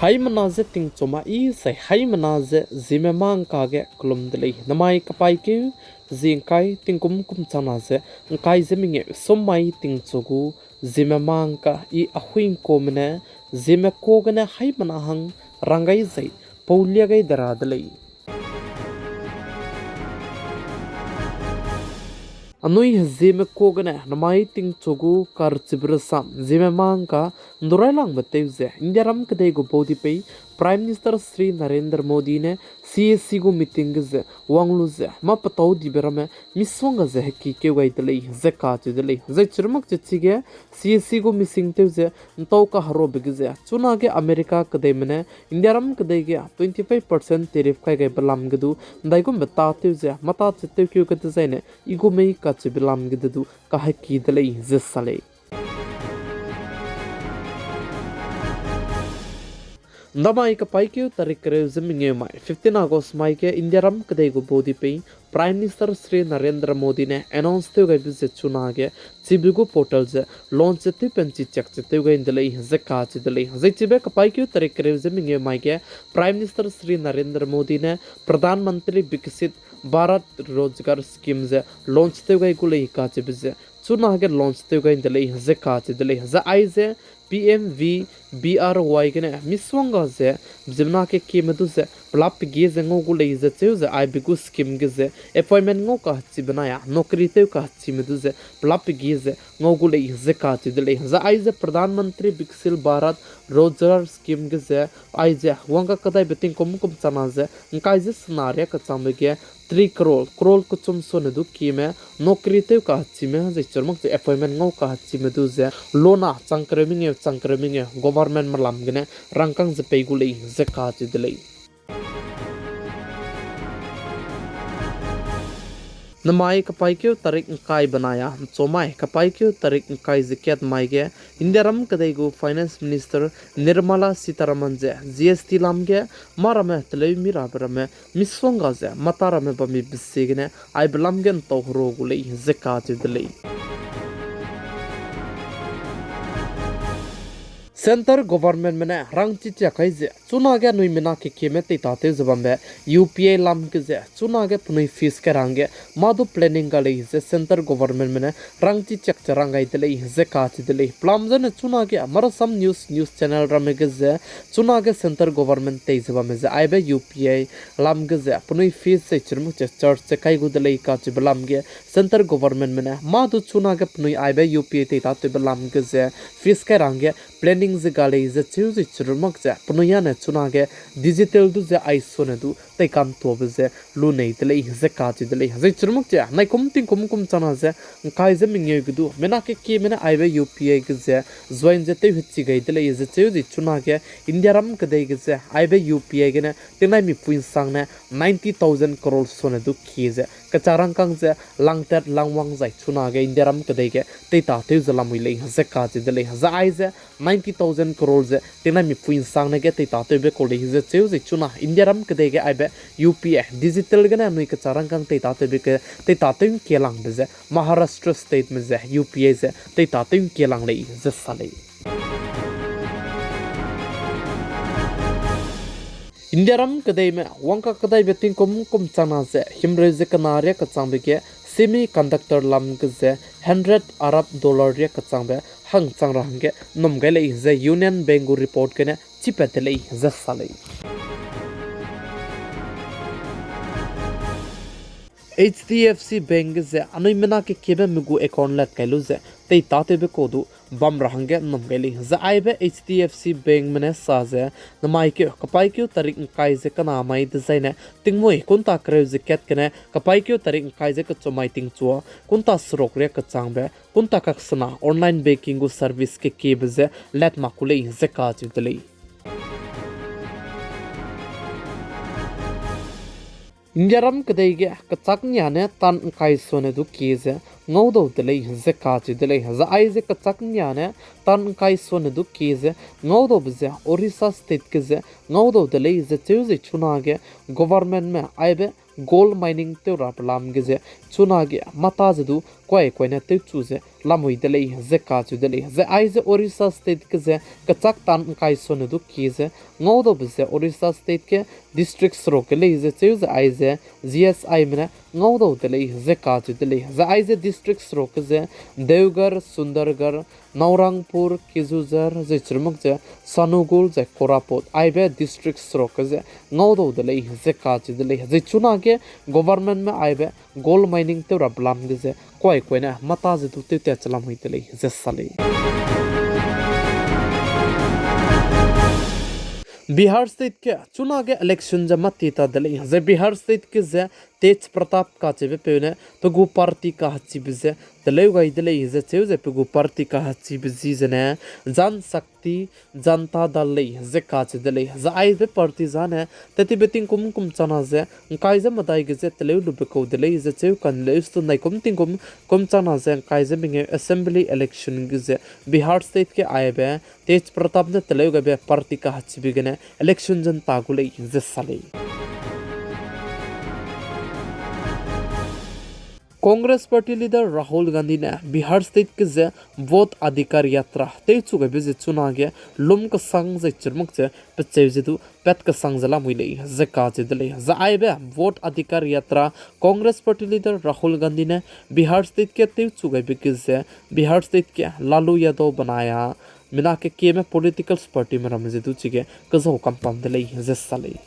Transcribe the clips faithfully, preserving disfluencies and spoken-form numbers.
Haimena ze tingchu ma i sai haimena ze Zeme mâ ngka ge kelum de lei. Namai kapaîkeu zie ngkai tingkum kum changna ze ngkai ze mengeu summai tingchu gu Zeme mâ ngka i Ahuingkuame ne Zeme ka gene haimena hang rang gai zai pau lia gai de ra de lei. Anui Zeme ka gene namai tingchu gu karchibe rasam Zeme mâ ngka ndurailangbe tew ze Indiaram kedei gu baudipei Prime Minister Shri Narendra Modi ne C A C gu meeting ge ze wang lu ze mâ petau dibe ramme misongga ze hekikeu gai de lei ze kacheu de lei. Zai chirumak che chige C A C gu meeting tew ze ntau kaherobe ge ze chunage America kedeime ne Indiaram kedei ge twenty five percent tariff kai gaibe lam ge du ndaigumbe tâtew ze mâ tâ che tewkeu ge dezaine i gu mei kacheube lam ge de du kaheki de lei ze sa lei. Ndamai kapaîkeu tarik kereu ze mengeu mai fifteen August mai ge Indiaram kedei gu baudipei Prime Minister Shri Narendra Modi ne announce tew gaibe ze chunage chibe gu portal ze launch ze tewpen chichiak ze tew gai de lei ze kacheu de lei. Zai chibe kapaîkeu tarik kereu ze mengeu mai ge Prime Minister Shri Narendra Modi ne Pradhan Mantri Viksit Bharat Rozgar Scheme ze launch tew gai gu lei kacheube ze chunage launch tew gai de lei ze kacheu de lei. Zai aize P M V B R Y gene misongga ze ziemmena kekieme du ze pelap pege ze ngau gu lei ze cheu ze aibe gu scheme ge ze appointment ngau kahechibe benai a naukri tew kahechime du ze pelap pege ze ngau gu lei ze kacheu de lei. Zai aize Pradhan Mantri Viksit Bharat Rozgar Scheme ge ze aize wangka kedaibe tingkum kum changna ze ngkai ze sena riak kechangbe ge three crore, crore kechum sone du kieme naukri tew kahechime zai chirumak ze appointment ngau kahechime du ze lona chang kereu mengeu chang kereu mengeu government melam gene rangkâng ze pei gu lei ze kacheu de lei. Namai kapaîkeu tarik ngkai benai a nchumai kapaîkeu tarik ngkai ze kat mai ge Indiaram kedei gu Finance Minister Nirmala Sitharaman ze G S T lam ge mâ ramme teleu mi rabe ramme misongga ze mâ tâ ramme bammibe ziegene aibe lam ge ntau hero gu lei ze kacheu de lei. Centre governmentme ne rang chichiak kai ze chunage anui mina kekieme teitatew ze bambe U P I lam ge ze chunage penui fees kai ra hangge mâ du planning ga lei ze centre governmentme ne rang chichiak ze rang gai de lei ze kacheu de lei. Pelam zene chunage Marasam News news channel ramme ge ze chunage centre government tei ze bamme ze aibe U P I lam ge ze penui fees zai chirumak ze charge ze kai gu de lei kacheube lam ge centre governmentme ne mâ du chunage penui aibe U P I teitatewbe lam ge ze fees kai ra hangge planning ze ga lei ze cheu zai chirumak ze penui â ne chunage digital du ze ai sone du teikantuabe ze lunei de lei ze kacheu de lei. Zai chirumak ze naikum tingkum kum changna ze ngkai ze mengeu ge du mina kekieme ne aibe U P I ge ze join ze tew hechi gai de lei ze cheu zai chunage Indiaram kedei ge ze aibe U P I gene tingnaimipui nsangne ninety thousand crore sone du kie ze kecha rangkâng ze langtat langwang zai chunage Indiaram kedei ge teitatew ze lamui lei ze kacheu de lei. Zai aize ninety thousand crore ze tingnaimipui nsangne ge teitatewbe kau lei ze cheu zai chuna Indiaram kedei ge aibe U P I digital gene anui kecha rangkâng teitatewbe ke teitatew ngkielangbe ze Maharashtra stateme ze U P I ze teitatew ngkielang lei ze sa lei. Indiaram kedeime wangka kedaibe tingkum kum changna ze himreu ze kena riak kechangbe ge semiconductor lam ge ze hundred Arab dollar riak kechangbe hangchang ra hangge nnum gai lei ze Union Bank gu report gene chipat de lei ze sa lei. H D F C Bank ge ze anui mina kekieme me gu account lat kai lu ze teitatewbe kau du bam ra hangge nnum gai lei ze aibe H D F C Bankme ne sa ze namai keu kapaîkeu tarik ngkai ze kena mai dezaine tingmui kunta kereu ze kat gene kapaîkeu tarik ngkai ze kechumai tingchua kunta seruk riak kechangbe kunta kaksena online banking gu service kekiebe ze lat mak ku lei ze kacheu de lei. Indiaram kedei ge kechâk niane tan ngkai sone du kie ze ngaudau de lei ze kacheu de lei. Zai aize kechâk niane tan ngkai sone du kie ze ngaudaube ze Orissa State ge ze ngaudau de lei ze cheu zai chunage governmentme aibe gold mining tew rabe lam ge ze chunage mata ze du kuai kuai ne tewchu ze lamui de lei ze kacheu de lei. Zai aize Orissa State ge ze kechak tan ngkai sone du kie ze ngaudaube ze Orissa State ge district seruk ge lei ze cheu ze aize G S Ime ne ngaudau de lei ze kacheu de lei. Zai aize district seruk ge ze Deoghar, Sundergarh, Naorangpur, Keonjhar, zai chirmak ze Sunugul, zai Koraput, aibe district seruk ge ze ngaudau de lei ze kacheu de lei. Zai chunage governmentme aibe gold mining tew rabe lam ge ze kuai kuai ne mata ze du tewtat che lamui de lei ze sa lei. Bihar State ge chunage election ze mâtie ta de lei. Zai Bihar State ge ze Tej Pratap kacheube peu ne pe gu party kahechibe ze teleu gai de lei ze cheu ze pe gu party kahechibe zi zene Jan Shakti Janata Dal lei ze kacheu de lei. Zai aibe party zane tettibe tingkum kum changna ze ngkai ze medai ge ze teleu lube kau de lei ze cheu kane leustu naikum tingkum kum changna ze ngkai ze mengeu assembly election ge ze Bihar State ge aibe Tej Pratap ne teleu gaibe party kahechibe gene election ze nta gu lei ze sa lei. Congress Party Leader Rahul Gandhi ne Bihar State ge ze Vote Adhikar Yatra tewchu gaibe ze chunage lum kesang zai chirmak ze pecheu ze du pat kesang ze lamui lei ze kacheu de lei. Zai aibe Vote Adhikar Yatra Congress Party Leader Rahul Gandhi ne Bihar State ge tewchu gaibe ge ze Bihar State ge Lalu Yadav benai a mina kekieme political partyme ramme ze du chige kezau kampam de lei ze sa lei.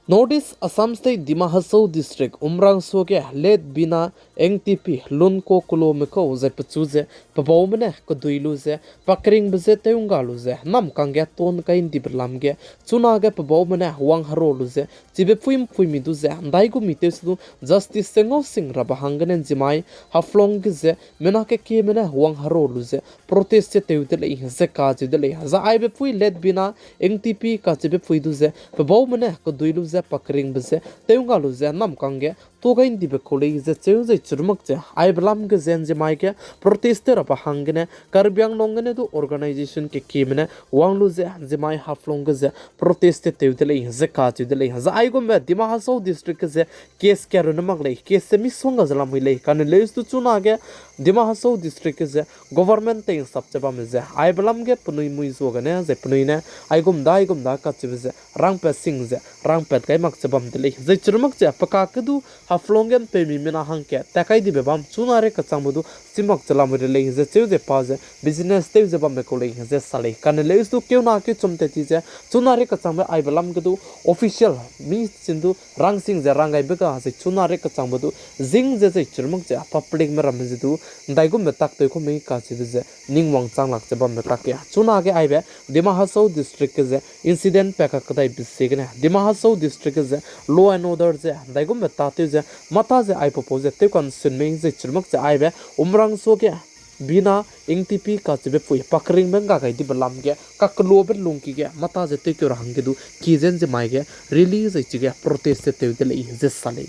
North East Assam State Dima Hasao District Umrangso ge Late Bina Engtipi Lunko Kulome kau zai pechu ze pebaume ne kedui lu ze pakringbe je tewngga lu ze namkangge ton kai ndibe lam ge chunage pebaume ne wangherua lu ze chibe pui mpuimi du ze ndaigumi tewse du justice ze ngau sing rabe hanggene nzimai Haflong ge ze mina kekieme ne wangherua lu ze protest ze tew de lei ze kacheu de lei. Zai aibe pui Late Bina Engtipi kacheube pui du ze pebaume ne kedui lu ze pakringbe je tewngga lu ze namkangge to gai ndibe kau lei ze cheu zai chirmak ze aibe lam ge ze nzimai ge protest tew rabe hanggene Karbi Anglong gene du organisation kekieme ne wang lu ze nzimai Haflong ge ze protest ze tew de lei ze kacheu de lei. Zai aigumbe Dima Hasao District ge ze case karune mak lei, case ze misongga ze lamui lei, kane leuse du chunage Dima Hasao District ge ze government tei nsap che bamme ze aibe lam ge penui mui zuagene zai penui ne aigum da aigum da kacheube ze rangpat sing ze rangpat gai mak che bam de lei. Zai chirmak ze pekak ke du Haflong ge mpeumi mina hangkat tat kai dibe bam chuna rei kechangbe du chimak che lamui de lei ze cheu ze pa ze business tew ze bamme kau lei ze sa lei. Kane leuse du keuna kechum tat ti ze chuna rei kechangbe aibe lam ge du official mi chin du rangsing ze ranggaibe ga zai chuna rei kechangbe du zing ze zai chirmak ze publicme ramme ze du ndaigumbe tak tew ku mei kacheube ze ning wangchang lak che bamme tak ke. Chunage aibe Dima Hasao District ge ze incident pa kakedaibe ziegene Dima Hasao District ge ze law and order ze ndaigumbe tâtew ze mata ze aipau pau ze tew kansun mei zai chirmak ze aibe Umrangso ge Bina Engtipi kacheube pui pakringbe ngga gai dibe lam ge kakelobe lungki ge mata ze tewkeu ra hangge du ki ze nzimai ge rally zai chige protest ze tew de lei ze sa lei.